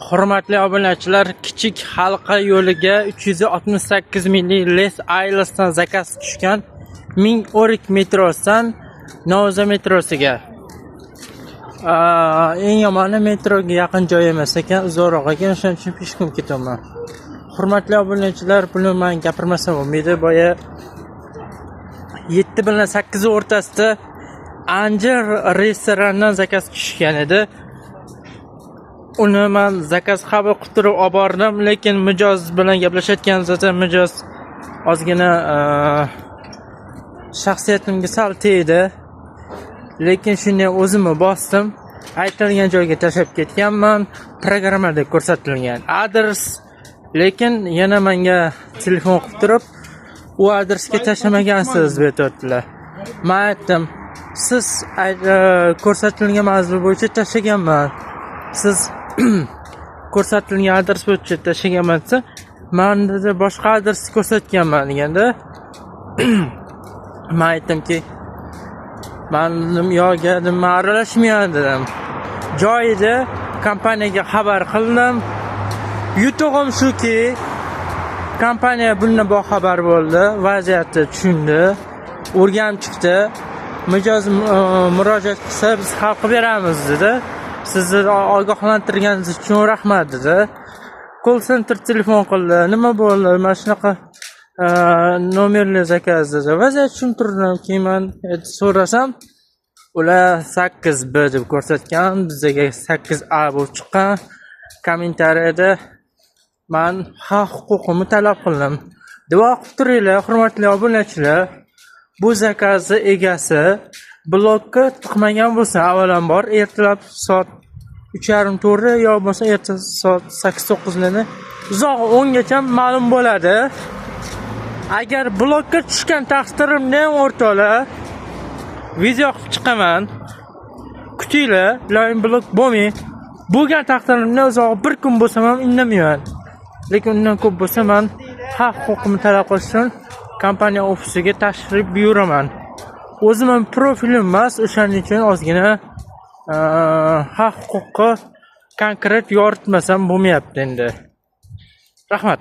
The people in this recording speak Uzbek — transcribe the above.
Hurmatli obunachilar, Kichik Halqa yo'liga 368 minglik Les Ailesdan zakaz tushgan Ming O'rik metrosidan Novza metrosiga. Eng yomoni metroga yaqin joy emas ekan, uzoqroq ekan, o'shaning uchun пешком ketyapman. Hurmatli obunachilar, buni man gapirmasam bo'lmaydi. Boya 7 bilan 8 o'rtasida Anjir restorandan zakaz tushgan edi. Uni man zakaz qabul qilib turib olib bordim, lekin mijoz bilan gaplashayotganimizda mijoz ozgina shaxsiyatimga sal tegdi. Lekin shuni o'zimni bosdim. Aytilgan joyga tashlab ketganman. Programmada ko'rsatilgan adres, lekin yana menga telefon qilib turib, u adresga tashlamagansiz deb aytyaptilar. Man aytdim, siz ko'rsatilgan manzil bo'yicha tashlaganman. Siz ko'rsatilgan adres bo'yicha tashlaganman desa, man dedi boshqa adresni ko'rsatganman deganda, man aytdimki, man dedim, yo'q dedim, man aralashmayman dedim. Joyida kompaniyaga xabar qildim. Yutug'im shuki, kompaniya bundan boxabar bo'ldi, vaziyatni tushundi, o'rganib chiqdi. Mijoz murojaat qilsa, biz hal qilib beramiz dedi. Sizni ogohlantirganingiz uchun rahmat dedi. Call center telefon qildi. Nima bo'ldi? Mana shunaqa nomerli zakaz dedi. Vaziyat tushuntirdim. Keyin man so'rasam, ular 8B deb ko'rsatgan, bizaga 8A bo'lib chiqqan. Kommentariyada man haq huquqimni talab qildim. Duo qilib turinglar, hurmatli obunachilar. Bu zakazni egasi blokka tiqmagan bo'lsa, avvalambor ertalab soat 3:30, 4 yo bo'lmasa erta soat 8, 9 larda, uzog'i 10 gacha ma'lum bo'ladi. Agar blokka tushgan taqdirimda ham, o'rtoqlar, video qilib chiqaman. Kutinglar, iloyim blok bo'lmay. Bo'lgan taqdirimda uzog'i bir kun bo'lsam ham indamayman. Lekin undan ko'p bo'lsa, man haq huquqimni talab qilish uchun kompaniya ofisiga tashrif buyuraman. O'zim ham profilim emas, o'shaning uchun ozgina haq huquqqa konkret yoritmasam bo'lmayapti endi. Rahmat.